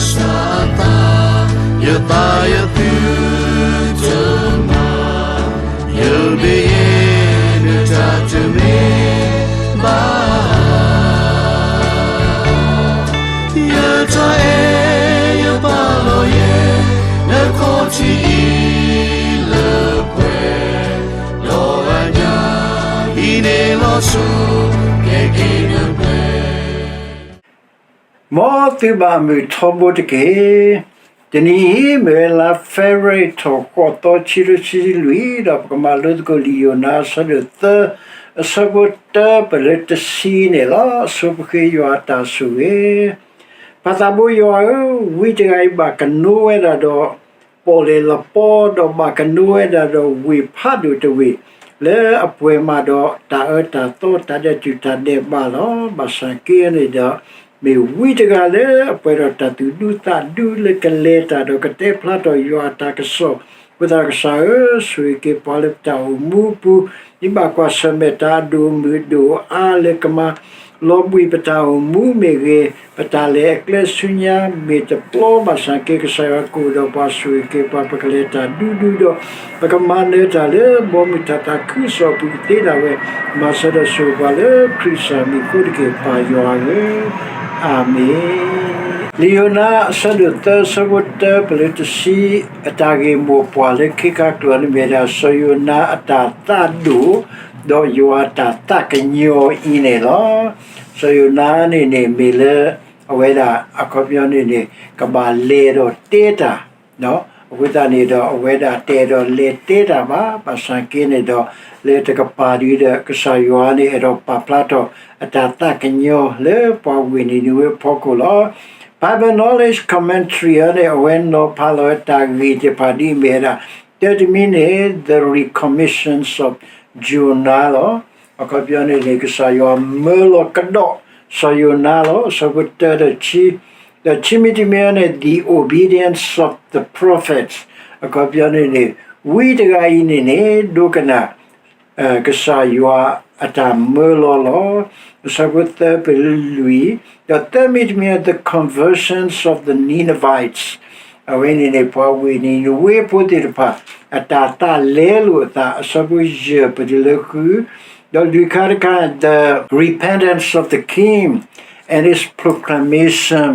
စၢ်အသး, ယသးယသုတမၤ, ယမ့ၢ်ယဲဒၣ်တၢ်တမ့ၢ်ဘၣ်, ယတၢ်အဲၣ်ယပာ်လီၤယဲ, နခီၣ်ထံးအံၤလၢပှဲၤ, ဒီးအညၣ်အံၤန့ၣ်လီၤဆိ, ကဲက့ၤနပှဲၤ မ်သုဘၣ်မုာ်ထီဘိတက့ၢ်. တနံၤအံၤ မ့ၢ်ဝဲလါ February ထီၣ်ဃိးသီ ခံကထိခံဆံလွံၢ် ဒီးပကမၤလိသကိးလံာ်ယိၤနါအဆၢဒိၣ်သၢ အဆၢဖိတၢပလၢတဆံန့ၣ်လီၤ. အဆိပဃ့ယွၤအတၢ်ဆိၣ်ဂ့ၤ. ပၢ်သးဘိယွၤဧၢ, ဝံတဂၤအံၤဘၣ်ကနိဝဲဒၣ်ဒီး ပီၣ်လဲၣ်လပီ, ဒီးဘၣ်ကနိဝဲဒၣ်ဒီးဝ့ၢ်ဖးဒိၣ်တဝ့ၢ်, လၢအပှဲၤမးဒီးတၢ်အၢတၢ်သီ တၢ်ဒဲးတူၢ်တၢ်ဒဲးဘးလီၤ. ဘၣ်ဆၣ်က့န့ၣ်ဒီး မ့ၢ်ဝံတဂၤလၢအပှဲၤဒီးတၢ်သူၣ်ဒူသးဒူလၢကလဲၤတၢ်ဒီးကတဲဖျါထီၣ်ယွၤအတၢ်ကစီၣ်, အဃိသတးကစၢ်ဧၢ, ဆိၣ်ဂ့ၤက့ၤပှၤလၢပတၢ်အိၣ်မူအပူၤ, ဒ်ဘၣ်ကွၢ်ဆၢၣ်မဲာ်တၢ်အဒိၣ်မုၢ်ဒိၣ်အါလၢကမၤလီၤဘှံးပတၢ်အိၣ်မူမ့ၢ်ဂ့ၤ, ပတၢ်လဲၤအကျဲဆူညါမ့ၢ်တပျီ, ဘၣ်ဆၣ်က့ကစၢ်ယွၤကအိၣ်ဒီးပှၤ ဆိၣ်ဂ့ၤက့ၤပှၤ ပကလဲၤတၢ်ဒူဒူဒီး ပကမၤနၢၤတၢ်လၢဘီမုၢ်တၢ်သးခုကစီၣ်အပူၤကသ့ဒၣ်ဝဲ, မၤစၢၤဒီးဆိၣ်ဂ့ၤပှၤလၢခရံာ်ကစၢ်မံၤအဃိတက့ၢ် ပၢ်ယွၤဧၢ, အၤမ့ၣ်. လံာ်ယိၤနါအဆၢဒိၣ်သၢ အဆၢဖိတၢပလၢတဆံ, အတၢ်ဂ့ၢ်မိၢ်ပှၢ်လၢခံခါကျိၤန့ၣ်မ့ၢ်ဒၣ် စီၤယိၤနါအတၢ်သးဒိၣ် ဒီးယွၤအတၢ်သးကညီၤအံၤန့ၣ်လီၤ. စီၤယိၤနါန့ၣ်န့ၣ် မ့ၢ်လၢအဝဲဒၣ်အခီပညီန့ၣ်န့ၣ် ကဘၣ်လဲၤဒီးတဲတၢ် အဃိသတးန့ၣ်ဒီး အဝဲဒၣ်တအဲၣ်ဒိးလဲၤတဲတၢ်ဘၣ်, ဘၣ်ဆၣ်က့န့ၣ်ဒီး လၢတကပၤဒုဒီး ကစၢ်ယွၤန့ၣ် အဲၣ်ဒိးပာ်ဖျါထီၣ်အတၢ်သးကညီၤလၢပှၤဝ့ၢ်နံၤနဝ့အဖီခိၣ်လီၤ. Bible Knowledge Commentary အံၤန့ၣ် အဝဲနီၤဖးလီၤဝဲတၢ်ဂ့ၢ်တဖၣ်ဒ်အမ့ၢ်ဝဲဒၣ် တၢတမံၤန့ၣ် The Recommissions of Jonah လီၤ. အခီပညီန့ၣ်န့ၣ် ကစၢ်ယွၤမၢလီၤကဒီးစီၤယိၤနါလီၤ. အဆၢဖိတၢဒီးခံ, ဒီးခံမံၤတမံၤန့ၣ် The Obedience of the Prophets အခီပညီန့ၣ်န့ၣ် ဝံတဂၤအံၤန့ၣ်န့ၣ် ဒိကနၣ် ကစၢ်ယွၤအတၢ်မၢလီၤလီၤ. အဆၢဖိသၢပလၢလွံၢ်, ဒီးသၢမံၤတမံၤ The Conversions of the Ninevites အဝဲန့ၣ်န့ၣ် ပှၤဝ့ၢ်နံၤနဝ့ဖိသ့ၣ်တဖၣ် အတၢ်သးလဲလိာ်အသး, အဆၢဖိယဲၢ်ပတုၤလၢဃု, ဒီးလွံၢ်ခါတခါ The Repentance of the King and His Proclamation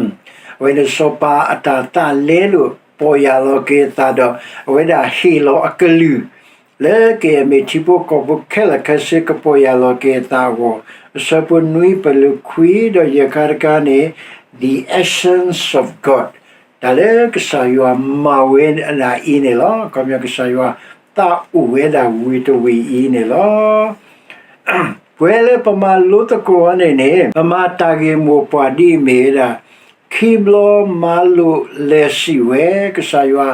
အဝဲန့ၣ် စီၤပၤအတၢ်သးလဲလိာ် ပီၢ်ယၢ်လီၤက့ၤအသးဒီး အဝဲဒၣ်ဟ့ၣ်လီၤအကလုၢ် လၢကမ့ၢ်ထံဖိကီၢ်ဖိခဲလၢာ်ခဲဆ့ ကပီၢ်ယၢ်လီၤက့ၤအသးအဂီၢ်, အဆၢဖိနွံပလၢခွံ, ဒီးယဲၢ်ခါတခါန့ၣ် The Actions of God တၢ်လၢကစၢ်ယွၤမၤဝဲဒၣ်အံၤန့ၣ်လီၤ. အခီပညီကစၢ်ယွၤသးအိၣ်ဝဲဒၣ်ဝ့ၢ်တဝ့ၢ်အံၤန့ၣ်လီၤ. ပဝဲလၢပမၤလိသကိးအီၤန့ၣ်န့ၣ် ပမၤတၢ်ဂ့ၢ်မိၢ်ပှၢ်ဒ်အမ့ၢ်ဝဲဒၣ် ခံဘျီမၤလိာ်လဲၤစံးဝဲ, ကစၢ်ယွၤ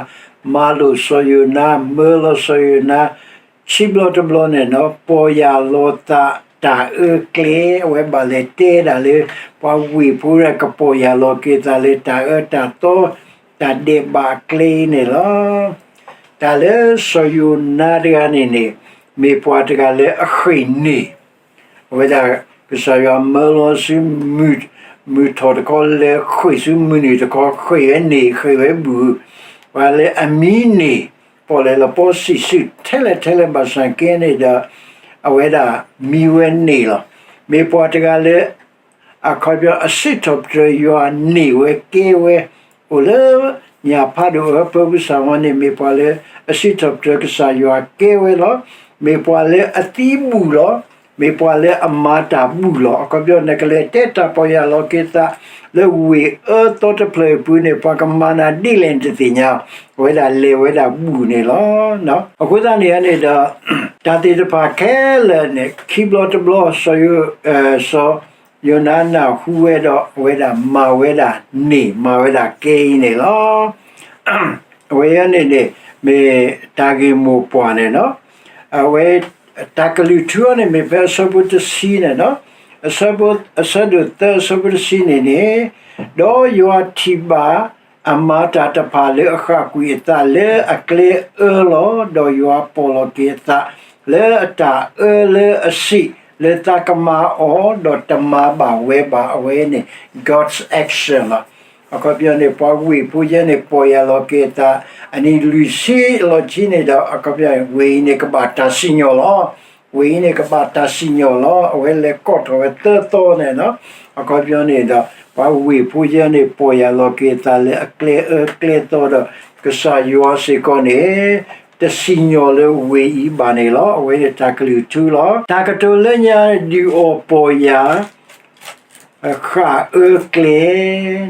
မၤလိာ်စီၤယိၤနါ, မၢလီၤစီၤယိၤနါ, ခံဘျီတဘျီန့ၣ်နီၤ ပီၢ်ယၢ်လီၤသးတၢ်အၢကျဲ, အဝဲဘၣ်လဲၤတဲဒၣ်လၢ ပှၤဝ့ၢ်ဖိဒၣ် ကပီၢ်ယၢ်လီၤက့ၤသးလၢတၢ်အၢတၢ်သီ တၢ်ဒဲးဘးအကျဲအံၤန့ၣ်လီၤ. တၢ်လၢစီၤယိၤနါတဂၤန့ၣ်န့ၣ် မ့ၢ်ပှၤတဂၤလၢအဃ့ၢ်န့ၢ် အဝဲဒၣ်ကစၢ်ယွၤမၢလီၤဆူ မုၢ်ထီၣ်တခီ လဲၤဃ့ၢ်ဆူမုၢ်နုာ်တခီ ဃ့ၢ်ဝဲန့ၢ် ဃ့ၢ်ဝဲဘူၣ်, ပှၤလၢအမံန့ၢ် ပီၣ်လဲၣ်လီၤပီစံးဆူၣ်ထဲလဲၣ်ထဲလဲၣ်ဘၣ်ဆၣ်က့န့ၣ်ဒီး အဝဲဒၣ်မံဝဲန့ၢ်လီၤ. မ့ၢ်ပှၤတဂၤလၢ အခီပညီအစံးထီၣ်ပတြၢၤယွၤန့ၢ်ဝဲကဲဝဲ အိၣ်လၢညၣ်ဖးဒိၣ်အၢပၢပူၤစၢ်ဝဲန့ၣ် မ့ၢ်ပှၤလၢအစံးထီၣ်ပတြၢၤကစၢ်ယွၤကဲဝဲလီၤ. မ့ၢ်ပှၤလၢအသံဘူၣ်လီၤ. မ့ၢ်ပှၤလၢအမၤတၢ်ဘူၣ်လီၤ. အခီပညီနကလဲၤတဲတၢ်ပီၢ်ယၢ်လီၤက့ၤသး လၢဝ့ၢ်အၢသီတဖျၢၣ်အပူၤန့ၣ် ပှၤကမၤနၤဒ်လဲၣ်နတသ့ၣ်ညါ, အဝဲဒၣ်လဲၤဝဲဒၣ်ဘူၣ်န့ၣ်လီၤ. အဃိသတးန့ၣ်န့ၣ်ဒီး တၢ်သ့ၣ်တဖၣ်ခဲလၢာ်န့ၣ် ခံဘျီတဘျီ စီၤယိၤနါနၢ်ဟူဝဲဒီး အဝဲဒၣ်မၤဝဲဒၣ်န့ၢ် မၤဝဲဒၣ်ကဲအံၤန့ၣ်လီၤ. အဝဲအံၤန့ၣ်န့ၣ် မ့ၢ်တၢ်ဂ့ၢ်မိၢ်ပှၢ်န့ၣ်လီၤ. အဝဲ တၢ်ကလုၢ်ထူအံၤန့ၣ် မ့ၢ်ဖဲအဆၢဖိတဆံန့ၣ်လီၤ. အဆၢဒိၣ်သၢ အဆၢဖိတဆံန့ၣ်န့ၣ်, ဒီးယွၤထံၣ်ဘၣ်အမၤတၢ်တဖၣ်လၢအဃၣ်ကွံာ်အသးလၢအကျဲအၢလီၤ. ဒီးယွၤပီၣ်လီၤက့ၤအသးလၢအတၢ်အၢလၢအဆံး လၢသးကမၤအီၤ ဒီးတမၤဘၣ်ဝဲဘၣ်. အဝဲန့ၣ် God's action လီၤ. အခီပညီန့ၣ် ပှၤဝ့ၢ်ဖိယဲန့ၣ် ပီၢ်ယၢ်လီၤက့ၤအသး အနံၣ်လွံၢ်ဆံအလီၢ်ခံန့ၣ်ဒီး အခီပညီ ဝ့ၢ်အံၤန့ၣ် ကဘၣ်တၢ်စံၣ်ညီၣ်လီၤ. ဝ့ၢ်အံၤန့ၣ်ကဘၣ်တၢ်စံၣ်ညီၣ်လီၤ. အဝဲလဲၤကိးထီၣ်ဝဲသၢသီန့ၣ်လီၤ. အခီပညီန့ၣ်ဒီး ပှၤဝ့ၢ်ဖိယဲန့ၣ် ပီၢ်ယၢ်လီၤက့ၤအသးလၢအကျဲအၢကျဲသီဒီး ကစၢ်ယွၤစ့ၢ်ကီးန့ၣ် တစံၣ်ညီၣ်လၢဝ့ၢ်အံၤဘၣ်န့ၣ်လီၤ. အဝဲန့ၣ်တၢ်ကလုၢ်ထူလီၤ. တၢ်ကတိၤလၢညါ ဒုးအီၣ်ပီၢ်ယၢ် ဃၣ်အၢကျဲ,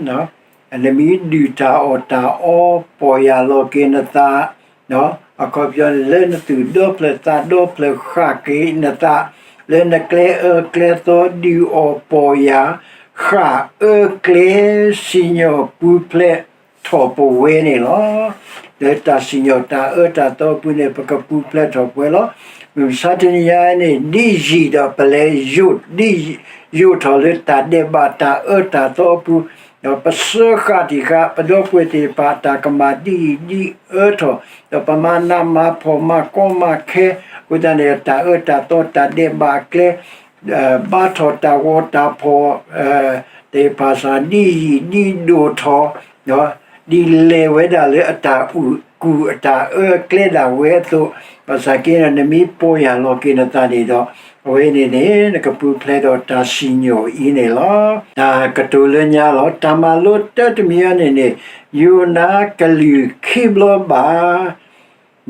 နမ့ၢ်ဒုၣ်တၢ်အီၣ်တၢ်အီ ပီၢ်ယၢ်လီၤက့ၤနသး, အခီပညီန့ၣ် လၢနသူၣ်ဒီဖျၢၣ်သးဒီဖျၢၣ်ဃၣ်က့ၤနသး, လၢနကျဲအၢကျဲသီ ဒုးအီၣ်ပီၢ်ယၢ် ဃၣ်အၢကျဲ စံၣ်ညီၣ်ပူၤဖျဲးထီၣ်ပဝဲန့ၣ်လီၤ. လၢတၢ်စံၣ်ညီၣ်တၢ်အၢတၢ်သီအပူၤန့ၣ် ပကပူၤဖျဲးထီၣ်ပဝဲလီၤ. မုၢ်မဆါတနံၤညါန့ၣ် ဒ်ယံာ်ဒီးပလဲၤယိာ် ဒ်ယိာ်ထီၣ်လၢတၢ်ဒဲးဘးတၢ်အၢတၢ်သီအပူၤ, ဒီးပစၢဃာ်တံၢ်ဃာ် ပဒီပုၢ်ဝဲၢ်သ့ၣ်တဖၣ်အတၢ်ကမၣ်ဒ်အံၤဒ်အၢထီၣ်, ဒီးပမၤနးမၤဖှီၣ်မၤကီမၤခဲ, အဃိသတးန့ၣ် တၢ်အၢတၢ်သီတၢ်ဒဲးဘးအကျဲ ဘါထီၣ်တၢ်ဂီၤတၢ်ဖီၣ် သ့ၣ်တဖၣ်စ့ၢ် ဒ်ယံာ်ဒ်ဒိၣ်ထီၣ်, ဒ်လဲၤဝဲဒၣ်လၢအတၢ်ကူၣ်အတၢ်အၢအကျဲဒၣ်ဝဲအသိး, ဘၣ်ဆၣ်က့န့ၣ် နမ့ၢ်ပီၢ်ယၢ်လီၤက့ၤနသးန့ၣ်ဒီး အဝဲန့ၣ်န့ၣ် နကပူၤဖျဲးဒီးတၢ်စံၣ်ညီၣ်အံၤန့ၣ်လီၤ. တၢ်ကတိၤလၢညါလီၤ. တၢ်မၤလိတၢတမံၤအံၤန့ၣ်န့ၣ် ယိၤနါကလုၢ်ခံဘျီဘၣ်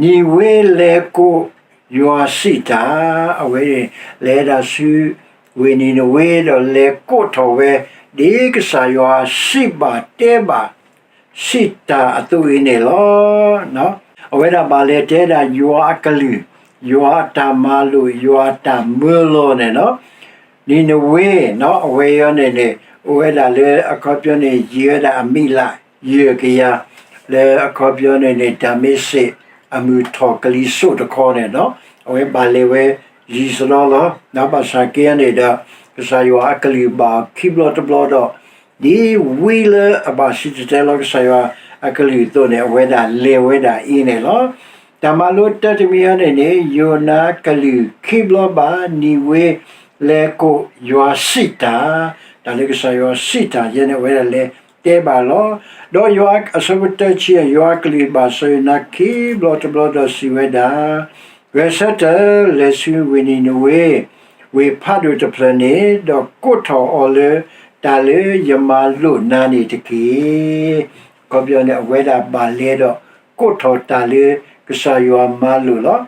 နံၤဝ့လဲၤကိးယွၤစံးတၢ်, အဝဲ လဲၤဒၣ်ဆူ ဝ့ၢ်နံၤနဝ့ဒီးလဲၤကိးထီၣ်ဝဲ ဒ်ကစၢ်ယွၤစံးဘၣ်တဲဘၣ် စံးတၢ်အသိးအံၤန့ၣ်လီၤ. အဝဲဒၣ်ဘၣ်လဲၤတဲဒၣ်ယွၤအကလုၢ်, ယွၤအတၢ်မၤလိာ်, ယွၤအတၢ်မၢလီၤန့ၣ်လီၤ. နံၤနဝ့ အဝဲအံၤန့ၣ်န့ၣ် အိၣ်ဝဲဒၣ်လၢအခီပညီန့ၣ် ယံာ်ဝဲဒၣ်အမံးလး ယဲၢ်ကယၤ, လၢအခီပညီန့ၣ်န့ၣ် တၢ်မ့ၢ်စ့ၢ်အမုၢ်ထီၣ်ကလံၤစိးတခီန့ၣ်လီၤ. အဝဲဘၣ်လဲၤဝဲယံာ်စရီလီၤ. ဘၣ်ဆၣ်က့န့ၣ်ဒီး ကစၢ်ယွၤအကလုၢ်ဘၣ်အီၤခံဘျီတဘျီဒီး ဒ်ဝံလၢအဘၣ်စံၣ်တဲၤတဲလီၤကစၢ်ယွၤအကလုၢ်အသိးန့ၣ် အဝဲဒၣ်လဲၤဝဲဒၣ်အံၤန့ၣ်လီၤ. တၢ်မၤလိတၢတမံၤအံၤန့ၣ်န့ၣ် ယိၤနါကလုၢ်ခံဘျီဘၣ် နံၤဝ့လဲၤကိးယွၤစံးတၢ်, တၢ်လၢကစၢ်ယွၤစံးတၢ်ယဲန့ၣ် အဝဲဒၣ်လဲၤတဲဘၣ်လီၤ. ဒီးယွၤအဆၢဖိတဆံ ယွၤအကလုၢ်ဘၣ်စီၤယိၤနါခံဘျီတဘျီဒီးစံးဝဲဒၣ်, ဂဲၤဆၢထၢၣ်လဲၤဆူဝ့ၢ်နံၤနဝ့ ဝ့ၢ်ဖးဒိၣ်တဖျၢၣ်န့ၣ် ဒီးကိးထီၣ်အီၤလၢတၢ်လၢယမၤလိာ်နၤန့ၣ်တက့ၢ်. အခီပညီန့ၣ် အဝဲဒၣ်ဘၣ်လဲၤဒီး ကိးထီၣ်တၢ်လၢကစၢ်ယွၤမၤလိာ်လီၤ.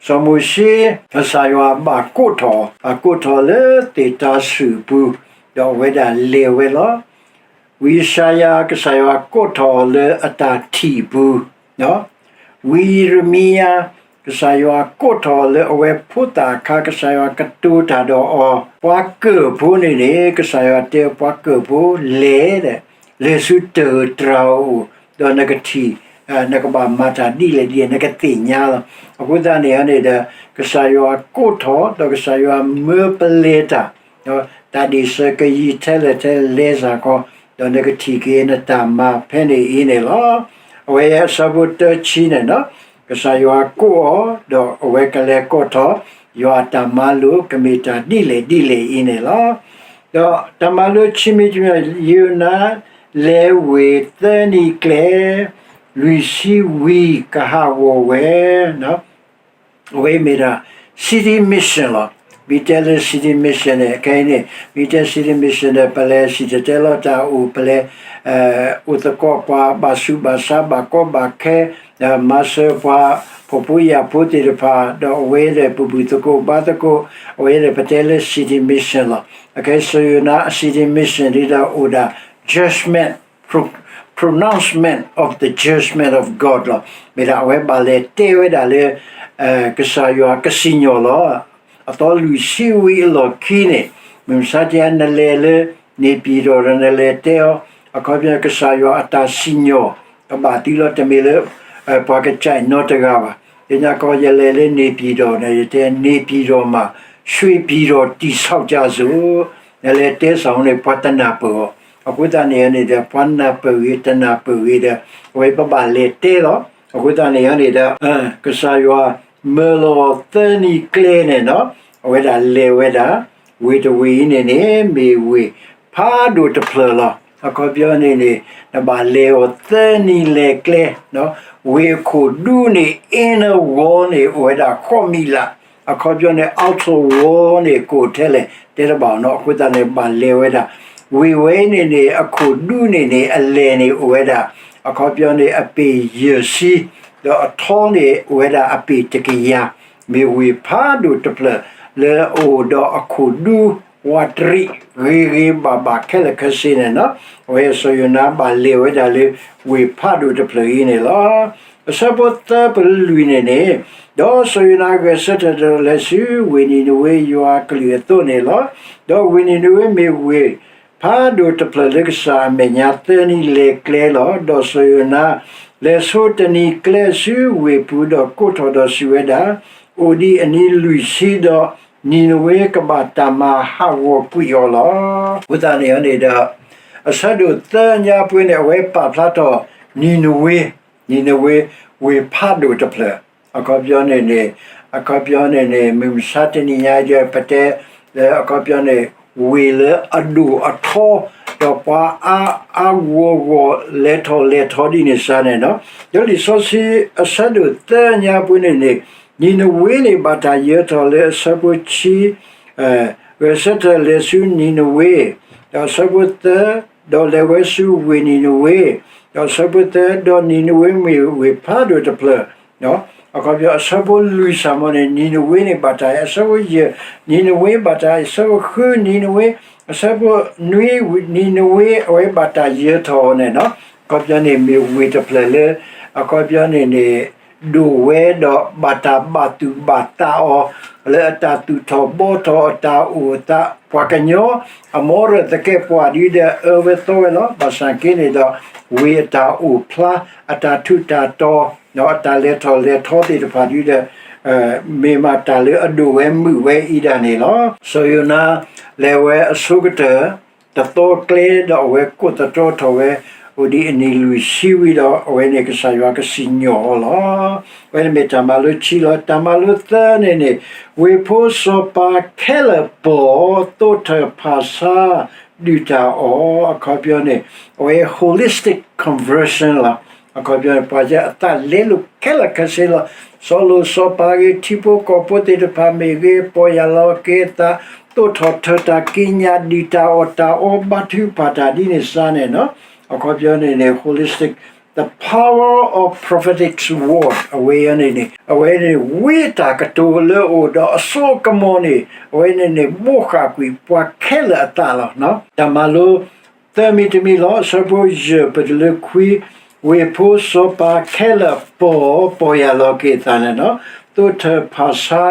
စီၤမိၤၡ့ ကစၢ်ယွၤဘၣ်ကိးထီၣ်, ဘၣ်ကိးထီၣ်လၢသ့ၣ်တၤဆှုၣ်အပူၤ, ဒီးအဝဲဒၣ်လဲၤဝဲလီၤ. ဝံယၡါယၤ ကစၢ်ယွၤကိးထီၣ်အီၤလၢအတၢ်ထံၣ်အပူၤ, ဝံယံးရမံယၤ ကစၢ်ယွၤကိးထီၣ်အီၤလၢအဝဲဖိသၣ်အခါ ကစၢ်ယွၤကတိၤတၢ်ဒီးအီၤ, ပှၤကၢၢ်ဖိန့ၣ်န့ၣ် ကစၢ်ယွၤတဲပှၤကၢၢ်ဖိလဲၤဒီး လဲၤဆူတၢၢ်တြၢ်အအိၣ်, ဒီးနကထံၣ်, နကဘၣ်မၤတၢ်ဒ်လဲၣ်ဒ်လဲၣ် နကသ့ၣ်ညါလီၤ. အဃိသတးန့ၣ်န့ၣ်ဒီး ကစၢ်ယွၤကိးထီၣ် ဒီးကစၢ်ယွၤမၢပလဲၤတၢ်, တၢ်ဒ့ၣ်စၢၤကယံာ်ထဲလဲၣ်ထဲလဲၣ်စ့ၢ်ကီး, ဒီးနကထံၣ်က့ၤနတၢ်မၤဖဲန့ၣ်အံၤန့ၣ်လီၤ. အဝဲအဆၢဖိတဆံန့ၣ်, ကစၢ်ယွၤကိးအီၤ ဒီးအဝဲကလဲၤကိးထီၣ်, ယွၤအတၢ်မၤလိာ်ကမ့ၢ်တၢ်ဒ်လဲၣ်ဒ်လဲၣ်အံၤန့ၣ်လီၤ. ဒီးတၢ်မၤလိခံမံၤတမံၤ ယိၤနါလဲၤဝ့ၢ်သၢနံၤကျဲ, လွံၢ်ဆံဝံၤကဟးဂီၤဝဲ, အဝဲမ့ၢ်ဒၣ် city mission လီၤ. မ့ၢ်တဲလၢ city mission န့ၣ် ခဲအံၤန့ၣ် မ့ၢ်တဲ city mission န့ၣ် ပလဲၤစံၣ်တဲၤတဲလီၤတၢ်အိၣ် ပလဲၤ အိၣ်သကိးပှၤဘၣ်ဆူးဘၣ်ဆါ ဘၣ်ကီဘၣ်ခဲ, မၤစၢၤပှၤဖှီၣ်ဖိယာ်ဖိသ့ၣ်တဖၣ်, ဒီးအဝဲဒီးပဘူၣ်သကိးဘါသကိး, အဝဲဒီးပတဲလၢ city mission လီၤ. အခဲစီၤယိၤနါအ city mission ဒ်ဒီးအိၣ်ဒၣ် judgment, pro- pronouncement of the judgment of God လီၤ. မ့ၢ်ဒၣ်အဝဲဘၣ်လဲၤတဲဝဲဒၣ်လၢ ကစၢ်ယွၤကစံၣ်ညီၣ်လီၤ. အသီလွံၢ်ဆံဝံၤအလီၢ်ခံန့ၣ် မုၢ်မဆါတနံၤ နလဲၤလၢ နေပြည်တော် ဒီးနလဲၤတဲအီၤ, အခီပညီကစၢ်ယွၤအတၢ်စံၣ်ညီၣ် ကဘၣ်သုလီၤ တမ့ၢ်လၢ ပှၤကစၢ်နီတဂၤဘၣ်. သ့ၣ်ညါကီး ယလဲၤလၢ နေပြည်တော် န့ၣ် ယတဲ နေပြည်တော်မှာ ရွှေပြည်တော် တည်ဆောက်ကြစို့ နလဲၤတဲစ့ၢ်န့ၣ် ပှၤတနၢ်ပၢၢ်အီၤ. အဃိသတးန့ၣ်န့ၣ်ဒီး ပှၤနၢ်ပၢၢ်ဂ့ၤ တနၢ်ပၢၢ်ဂ့ၤဒီး အဝဲပဘၣ်လဲၤတဲလီၤ. အဃိသတးန့ၣ်န့ၣ်ဒီး ကစၢ်ယွၤမၢလီၤသၢနံၤကျဲန့ၣ်ဒီး အဝဲဒၣ်လဲၤဝဲဒၣ် ဝ့ၢ်တဝ့ၢ်အံၤန့ၣ်န့ၣ် မ့ၢ်ဝ့ၢ်ဖးဒိၣ်တဖျၢၣ်လီၤ. အခီပညီန့ၣ်န့ၣ် နဘၣ်လဲၤအီၤသၢနံၤလဲၤကျဲ, ဝ့ၢ်အခိၣ်ဒူန့ၣ် inner wall န့ၣ် အိၣ်ဝဲဒၣ်ဃိးမံးလး, အခီပညီန့ၣ် outer wall န့ၣ် ကအိၣ်ထဲလဲၣ် တဲတဘၣ်နီၤ, အဃိသတးန့ၣ် ဘၣ်လဲၤဝဲဒၣ်, ဝ့ၢ်ဝဲအံၤန့ၣ်န့ၣ် အခိၣ်ဒူန့ၣ်န့ၣ် အလဲၢ်န့ၣ်အိၣ်ဝဲဒၣ်, အခီပညီန့ၣ် အပ့ၢ်ယဲၢ်ဆံ, ဒီးအထီန့ၣ်အိၣ်ဝဲဒၣ်အပ့ၢ်တကယၤ, မ့ၢ်ဝ့ၢ်ဖးဒိၣ်တဖျၢၣ် လၢအအိၣ်ဒီးအခိၣ်ဒူ ဝးတရံးဂ့ၤဂ့ၤဘၣ်ဘၣ်ခဲလၢာ်ခဲဆ့န့ၣ်နီၤ, အဝဲစီၤယိၤနါဘၣ်လဲၤဝဲဒၣ်လၢ ဝ့ၢ်ဖးဒိၣ်တဖျၢၣ်အံၤန့ၣ်လီၤ. အဆၢဖိသၢပလွံၢ်န့ၣ်န့ၣ်, ဒီးစီၤယိၤနါဂဲၤဆၢထၢၣ်ဒီးလဲၤဆူ ဝ့ၢ်နံၤနဝ့ယွၤအကလုၢ်အသိးန့ၣ်လီၤ. ဒီးဝ့ၢ်နံၤနဝ့မ့ၢ်ဝ့ၢ်ဖးဒိၣ်တဖျၢၣ်လၢကစၢ်အမဲာ်ညါသၢနံၤလဲၤကျဲလီၤ. ဒီးစီၤယိၤနါ လဲၤဆိတနံၤကျဲဆူဝ့ၢ်ပူၤ ဒီးကိးထီၣ်ဒီးစံးဝဲဒၣ်, အိၣ်ဒံးအနံၤလွံၢ်ဆံဒီး နံၤနဝ့ကဘၣ်တၢ်မၤဟးဂီၤကွံာ်အီၤလီၤ. အဃိသတးန့ၣ်န့ၣ်ဒီး အဆၢဒိၣ်သၢညါပှဲၤန့ၣ် အဝဲပာ်ဖျါထီၣ် နံၤနဝ့, နံၤနဝ့ ဝ့ၢ်ဖးဒိၣ်တဖျၢၣ်, အခီပညီန့ၣ်န့ၣ်, အခီပညီန့ၣ်န့ၣ် မုၢ်မဆါတနံၤညါအံၤဒီး ပတဲလၢအခီပညီန့ၣ် ဝ့ၢ်လၢအဒိၣ်အထီ, ဒီးပှၤအါအါဂီၢ်ဂီၢ် လဲၤထီၣ်လဲၤထီဒ်န့ၣ်စ့ၢ်န့ၣ်နီၤ, ဒီးလံာ်စီဆှံအဆၢဒိၣ်သၢညါပှဲၤန့ၣ်န့ၣ်, နံၤနဝ့န့ၣ် ဘၣ်တၢ်ယၢၤထီၣ်လၢအဆၢဖိဆံ ဂဲၤဆၢထၢၣ်လဲၤဆူနံၤနဝ့, ဒီးအဆၢဖိသၢ, ဒီးလဲၤဝဲဆူဝ့ၢ်နံၤနဝ့, ဒီးအဆၢဖိသၢ, ဒီးနံၤနဝ့မ့ၢ်ဝ့ၢ်ဖးဒိၣ်တဖျၢၣ်, အခီပညီ အဆၢဖိလွံၢ်စ့ၢ်မ့ၢ်န့ၣ် နံၤနဝ့န့ၣ်ဘၣ်တၢ်, အဆၢဖိယဲၢ်, နံၤနဝ့ဘၣ်တၢ်, အဆၢဖိဃု, နံၤနဝ့, အဆၢဖိနွံ, နံၤနဝ့ အဝဲဘၣ်တၢ်ယၢၤထီၣ်အီၤန့ၣ်နီၤ, အခီပညီန့ၣ် မ့ၢ်ဝ့ၢ်တဖျၢၣ်လၢ အခီပညီန့ၣ်န့ၣ် ဒိၣ်ဝဲဒီးဘၣ်တၢ်ဘၣ်သူၣ်ဘၣ်သးအီၤ လၢအတၢ်သူၣ်ထီၣ်ဘှီထီၣ်အတၢ်အိၣ်အသး ပှၤကညီ အမီရၢၢ်သကဲးပဝးဒ်ဒီး အၢဝဲသီဝဲလီၤ. ဘၣ်ဆၣ်က့န့ၣ်ဒီး ဝ့ၢ်အတၢ်အိၣ်ဖျါ အတၢ်ထူးတၢ်တီၤ ဒီးအတၢ်လဲၤထီၣ်လဲၤထီသ့ၣ်တဖၣ်ဒ်ဒီး မ့ၢ်မးတၢ်လၢအဒိၣ်ဝဲမုာ်ဝဲအံၤဒၣ်န့ၣ်လီၤ. စီၤယိၤနါ လဲၤဝဲအဆိကတၢၢ် တသီကျဲဒီးအဝဲကိးသတြီထီၣ်ဝဲ အိၣ်ဒံးအနံၤလွံၢ်ဆံဝံၤဒီး အဝဲန့ၣ်ကစၢ်ယွၤကစံၣ်ညီၣ်အီၤလီၤ. အဝဲန့ၣ်မ့ၢ်တၢ်မၤလိခံလီၤ. တၢ်မၤလိသၢန့ၣ်န့ၣ် ဝ့ၢ်ဖိစီၤပၤခဲလၢာ်ပီၢ် သိးထၢၣ်ဖၣ်ဆါ ဒုၣ်တၢ်အီၣ် အခီပညီန့ၣ် အဝဲ holistic conversion လီၤ. အခီပညီန့ၣ် ပှၤယဲအသးလဲလိာ်ခဲလၢာ်ခဲဆ့လီၤ. စီၤလိာ်စီၤပၤဂ့ၤ ထံဖိကီၢ်ဖိသ့ၣ်တဖၣ်မ့ၢ်ဂ့ၤ ပီၢ်ယၢ်လီၤက့ၤအသး သိးထီၣ်ထၢၣ်တၢ်ကံးညာ် ဒုၣ်တၢ်အီၣ်တၢ်အီ ဘါထုကဖၣ်တၢ်ဒ်န့ၣ်စ့ၢ်န့ၣ်နီၤ. အခီပညီန့ၣ်န့ၣ် holistic, the power of prophetic word အဝဲန့ၣ်န့ၣ် အဝဲန့ၣ် ဝံအတၢ်ကတိၤလၢအအိၣ်ဒီးအစိအကမီၤန့ၣ် အဝဲန့ၣ်န့ၣ် ဘိးဃၣ်ကွံာ်ပှၤခဲလၢာ်အသးလီၤ. တၢ်မၤလိ သၢမံၤတမံၤလီၤ. အဆၢဖိယဲၢ်ပတုၤလၢခွံ, ဝ့ၢ်ဖိစီၤပၤခဲလၢာ်ပီၢ် ပီၢ်ယၢ်လီၤက့ၤအသးန့ၣ်နီၤ, သိးထၢၣ်ဖၣ်ဆါ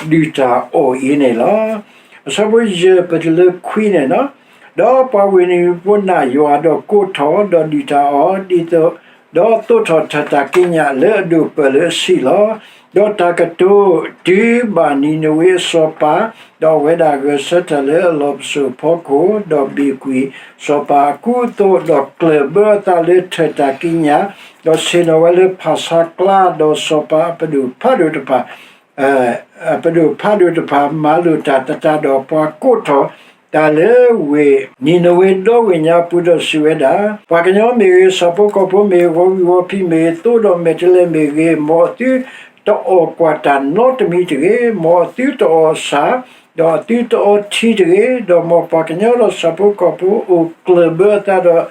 ဒုၣ်တၢ်အီၣ်အံၤန့ၣ်လီၤ. အဆၢဖိယဲၢ်ပတုၤလၢခွံန့ၣ်နီၤ, ဒီးပှၤဝ့ၢ်နံၤနဝ့ဖိနာ်ယွၤဒီးကိးထီၣ် ဒီးဒုၣ်တၢ်အီၣ် ဒ်သိး ဒီးသိးထီၣ်ထၢၣ်တၢ်ကံးညာ်လၢအဒိၣ်ပၢၢ်လၢအဆံးလီၤ. ဒီးတၢ်ကတိၤတုၤဘၣ်နံၤနဝ့အစီၤပၤ, ဒီးအဝဲဒၣ်ဂဲၤဆၢထၢၣ်လၢအလီၢ်ပစိာ်ဖီခိၣ်, ဒီးဘ့ၣ်ကွံာ်စီၤပၤအကူအသိး, ဒီးကျၢၢ်ဘၢအသးလၢထၢၣ်တၢ်ကံးညာ်, ဒီးဆ့ၣ်နီၤဝဲလၢဖၣ်ဆါကျါ, ဒီးစီၤပၤအပဒိၣ်ဖးဒိၣ်တဖၣ် အပဒိၣ်ဖးဒိၣ်တဖၣ်မၤလိာ်တၢ်သတးဒီး ပှၤကိးထီၣ်တၢ်လၢဝ့ၢ်နံၤနဝ့ဒီဝ့ၢ်ညါပူၤဒီးစံးဝဲဒၣ်, ပှၤကညီမ့ၢ်ဂ့ၤ, ဆၣ်ဖိကီၢ်ဖိမ့ၢ်ဂ့ၤ, ဂီၤဝံၤဂီၤဖံးမ့ၢ်ဂ့ၤ, သိဒီးမဲာ်တဲးလဲးမ့ၢ်ဂ့ၤ, မ်အသုတအီၣ်ကွၢ်တၢ်နီတမံၤတဂ့ၤ, မ်အသုတအီၣ်ဆၣ်, ဒီးအသုတအီထံတဂ့ၤ, ဒီးမ်ပှၤကညီဒီးဆၣ်ဖိကီၢ်ဖိအိၣ်ကျၢၢ်ဘၢအသးဒီး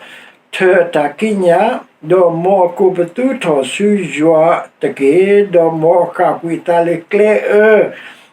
ထၢၣ်အတၢ်ကံးညာ်, ဒီးမ်အကိးပသူထီၣ်ဆူယွၤတက့ၢ်, ဒီးမ်အခၣ်ကွံာ်အသးလၢကျဲအၢ,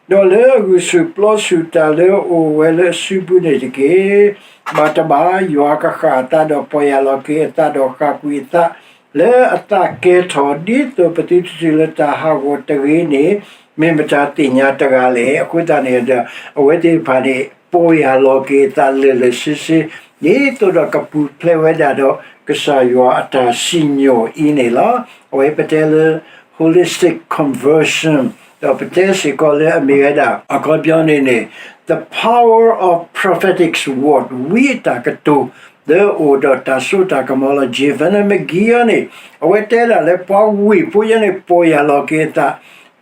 ဒီးလၢအဂုာ်ဆူၣ်ပျီဆူၣ်တၢ်လၢအအိၣ်ဝဲလၢအစုပူၤန့ၣ်တက့ၢ်. ဘၣ်တဘၣ် ယွၤကဃၣ်အသးဒီးပီၢ်ယၢ်လီၤက့ၤအသးဒီးဃၣ်ကွံာ်အသး လၢအသးကဲထီၣ် ဒ်သိးပသုတတုၤလၢတၢ်ဟးဂီၤတဂ့ၤန့ၣ် မ့ၢ်မတၤသ့ၣ်ညါတဂၤလဲၣ်. အဃိသတးန့ၣ်ဒီး အဝဲသ့ၣ်တဖၣ်န့ၣ် ပီၢ်ယၢ်လီၤက့ၤအသးလၢာ်လၢာ်ဆ့ဆ့ ဒ်သိးဒီးကပူၤဖျဲးဝဲဒၣ်ဒီး ကစၢ်ယွၤအတၢ်စံၣ်ညီၣ်အံၤန့ၣ်လီၤ. အဝဲပတဲလၢ holistic conversion ဒီးပတဲစ့ၢ်ကီးလၢအမ့ၢ်ဝဲဒၣ် အခီပညီန့ၣ်န့ၣ် the power of prophetic word ဝံအတၢ်ကတိၤ လၢအအိၣ်ဒီးတၢ်စိတၢ်ကမီၤလီၤ. James Miller McGee အံၤန့ၣ် အဝဲတဲဒၣ်လၢ ပှၤဝ့ၢ်ဖိယဲန့ၣ် ပီၢ်ယၢ်လီၤက့ၤအသး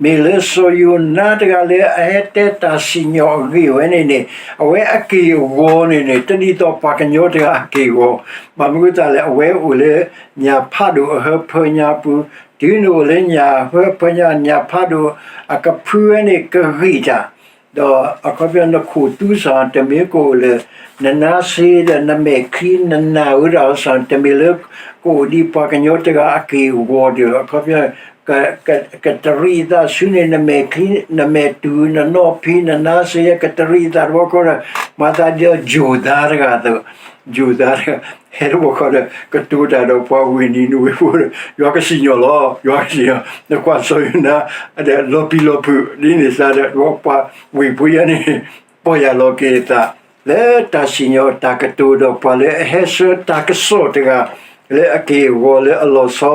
မ့ၢ်လၢစီၤယိၤနါတဂၤလၢအဟဲတဲတၢ်စံၣ်ညီၣ်အဂ့ၢ်ဝဲန့ၣ်န့ၣ်, အဝဲအက့ၢ်အဂီၤန့ၣ်န့ၣ် တဒ်သိးပှၤကညီတဂၤအက့ၢ်အဂီၤ, ဘၣ်မနုၤအဃိသတးလဲၣ်, အဝဲအိၣ်လၢညၣ်ဖးဒိၣ်အဟၢဖၢညါပူၤ, တုၤနအိၣ်လၢညၣ်ဟၢဖၢညါ ညၣ်ဖးဒိၣ်အကဖုဝဲန့ၣ်ကဂံၢ်တၢ်, ဒီးအခီပညီနခိၣ်သူစ့ၢ်တမ့ၢ်ကအိၣ်လၢ နနါစ့ဒီးနမဲာ်ချံ နနၢ်ဝဲဒၣ်စ့ၢ် တမ့ၢ်လၢကအိၣ်ဒ်ပှၤကညီတဂၤအက့ၢ်အဂီၤဒီး အခီပညီ က ကတရံးအသးဆူန့ၣ် နမဲာ်ချံ နမဲာ်တူၤ နနီၢ်ဖံ နနါစ့ ကတရံးအသးတဘျီဃီဒီး မၤသးဒ်ယိၤသးတဂၤအသိး, ယိၤသးတဂၤ ဟဲတဘျီဃီဒီး ကတိၤတၢ်ဒီးပှၤဝ့ၢ်နံၤနဝ့ဖိဒီး ယွၤကစံၣ်ညီၣ်လီၤ, ယွၤကစံၣ်ညီၣ်, နကွၢ်စီၤယိၤနါ ဒီးလီၤပျံၤလီၤဖုးဒ်န့ၣ်စ့ၢ်ဒီး ပှၤဝ့ၢ်ဖိယဲန့ၣ် ပီၢ်ယၢ်လီၤက့ၤအသး လၢတၢ်စံၣ်ညီၣ်တၢ်ကတိၤဒီးပှၤလၢအဟဲဆှၢတၢ်ကစီၣ်တဂၤ လၢအက့ၢ်အဂီၤလၢအလီၤဆီ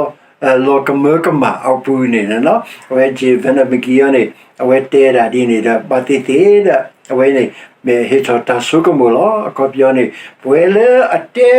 လီၤကမၢကမၣ်အပူၤန့ၣ်လီၤ. အဝဲ J Vernon McGee န့ၣ် အဝဲတဲဒၣ်ဒ်န့ၣ်ဒီး ဘၣ်သ့ၣ်သ့ၣ်ဒီး အဝဲန့ၣ် မ့ၢ်ဟ့ၣ်ထီၣ်တၢ်ဆိကမိၣ်လီၤ. အခီပညီန့ၣ် ပဝဲလၢအတဲ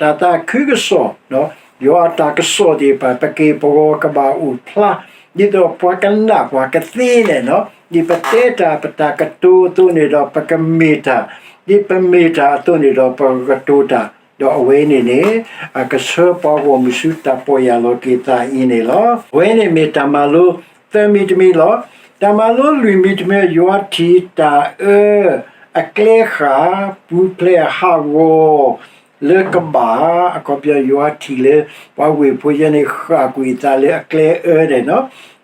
တၢ်သးခုကစီၣ် ယွၤအတၢ်ကစီၣ်သ့ၣ်တဖၣ် ပက့ၢ်ပဂီၤကဘၣ်အိၣ်ဖျါ ဒ်သိးပှၤကနၣ်ပှၤကသ့န့ၣ်လီၤ. ဒ်ပတဲတၢ်ပတၢ်ကတိၤအသိးန့ၣ်ဒီး ပကမ့ၢ်တၢ်, ဒ်ပမ့ၢ်တၢ်အသိးန့ၣ်ဒီး ပကကတိၤတၢ်, ဒီးအဝဲန့ၣ်န့ၣ် အကဆှၢပှၤဂီၢ်မုၢ်ဆူတၢ်ပီၢ်ယၢ်လီၤက့ၤသးအံၤန့ၣ်လီၤ. အဝဲန့ၣ်မ့ၢ်တၢ်မၤလိသၢမံၤတမံၤလီၤ. တၢ်မၤလိလွံၢ်မံၤတမံၤ ယွၤထံၣ်တၢ်အၢအကျဲဃၣ် ပူၤဖျဲးဟးဂီၤ လၢကဘၣ်, အခီပညီယွၤထံၣ်လၢ ပှၤဝ့ၢ်ဖိယဲန့ၣ် ဃၣ်ကွံာ်အသးလၢအကျဲအၢန့ၣ်လီၤ.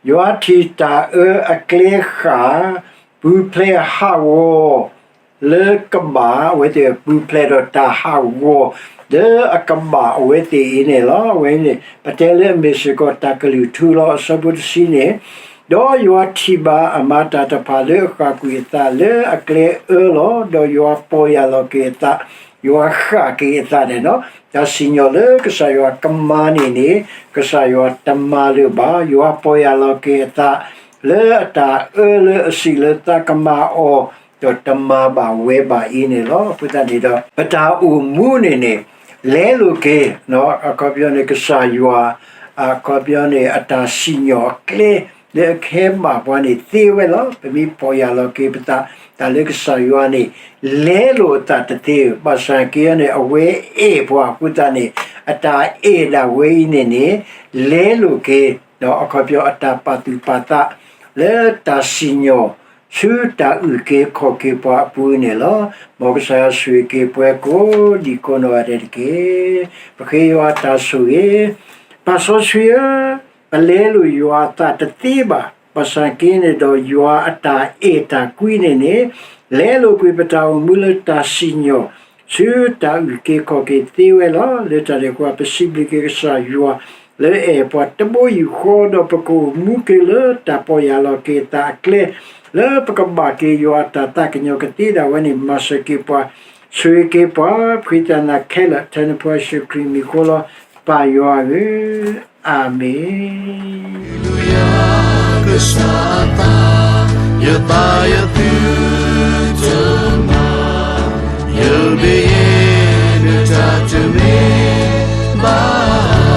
ယွၤထံၣ်တၢ်အၢအကျဲဃၣ် ပူၤဖျဲးဟးဂီၤ လၢကဘၣ်, အဝဲသ့ၣ်ပူၤဖျဲးဒီးတၢ်ဟးဂီၤ လၢအကဘၣ်အဝဲသ့ၣ်အံၤန့ၣ်လီၤ. အဝဲန့ၣ် ပတဲလၢအမ့ၢ်စ့ၢ်ကီးတၢ်ကလုၢ်ထူလီၤ. အဆၢဖိတဆံန့ၣ်, ဒီးယွၤထံၣ်ဘၣ်အမၤတၢ်တဖၣ်လၢအဃၣ်ကွံာ်အသးလၢအကျဲအၢလီၤ. ဒီးယွၤပီၢ်ယၢ်လီၤက့ၤအသး, ယွၤဃၣ်က့ၤအသးန့ၣ်လီၤ. တၢ်စံၣ်ညီၣ်လၢကစၢ်ယွၤကမၤန့ၣ်န့ၣ် ကစၢ်ယွၤတမၤလၢၤဘၣ်. ယွၤပီၢ်ယၢ်လီၤက့ၤအသး လၢအတၢ်အၢလၢအစံးလၢသးကမၤအီၤ ဒီးတမၤဘၣ်ဝဲဘၣ်အံၤန့ၣ်လီၤ. အဃိသတးန့ၣ်ဒီး ပတၢ်အိၣ်မူန့ၣ်န့ၣ် လဲလိာ်က့ၤ, အခီပညီန့ၣ် ကစၢ်ယွၤ, အခီပညီန့ၣ် အတၢ်စံၣ်ညီၣ်အကျဲ လၢအကဟဲဘၣ်ပှၤန့ၣ်သ့ဝဲလီၤ. ပမ့ၢ်ပီၢ်ယၢ်လီၤက့ၤပသး တၢ်လၢကစၢ်ယွၤန့ၣ် လဲလိာ်အသးတသ့, ဘၣ်ဆၣ်က့န့ၣ် အဝဲအဲၣ်ပှၤအဃိသတးန့ၣ် အတၢ်အဲၣ်ဒၣ်ဝဲအံၤန့ၣ်န့ၣ် လဲလိာ်က့ၤ အခီပညီအတၢ်ပာ်သူၣ်ပာ်သး လၢတၢ်စံၣ်ညီၣ် ဆူတၢ်အုၣ်က့ၤခီၣ်က့ၤပှၤအပူၤန့ၣ်လီၤ. မ်ကစၢ်ယွၤဆိၣ်ဂ့ၤက့ၤပှၤကိးဒံးကိးနီၢ်ဂၤဒဲးတက့ၢ်. ပဃ့ယွၤတၢ်ဆိၣ်ဂ့ၤ, ပၢ်စီဆှံဧၢ, ပလဲလိာ်ယွၤအသးတသ့ဘၣ်. ဘၣ်ဆၣ်က့န့ၣ်ဒီးယွၤအတၢ်အဲၣ်တၢ်ကွံန့ၣ်န့ၣ် လဲလိာ်ကွံာ်ပတၢ်အိၣ်မူလၢတၢ်စံၣ်ညီၣ် ဆူတၢ်အုၣ်က့ၤခီၣ်က့ၤသ့ဝဲလီၤ. လၢတၢ်န့ၣ်အဃိ ပစံးဘျုးက့ၤကစၢ်ယွၤ လၢအအဲၣ်ပှၤတဘိယူၢ်ဃီ ဒီးပကအိၣ်မူက့ၤလၢတၢ်ပီၢ်ယၢ်လီၤက့ၤအသးအကျဲ လၢပကဘၣ်က့ၤယွၤအတၢ်သးကညီၤကသ့ဒၣ်ဝဲန့ၣ် မၤစၢၤက့ၤပှၤ, ဆိၣ်ဂ့ၤက့ၤပှၤ, ပဃ့တၢ်နၤခဲလၢာ် ထဲနဖိယ့ၣ်ၡူးခရံာ်မံၤဃိလီၤ. ပၢ်ယွၤဧၢ, အၤမ့ၣ်. ကစၢ်အသး, ယသးယသုတမၤ, ယဘၣ်ယဲၢ်နတၢ်တမ့ၢ်ဘၣ်.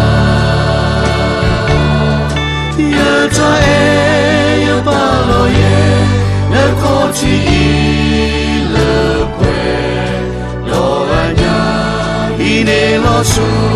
ယတၢ်အဲၣ်ယပာ်လီၤယဲၢ် နခီၣ်ထံးအံၤလၢပှဲၤ ဒီးအညါ ဟံးန့ၢ်လီၤဆိ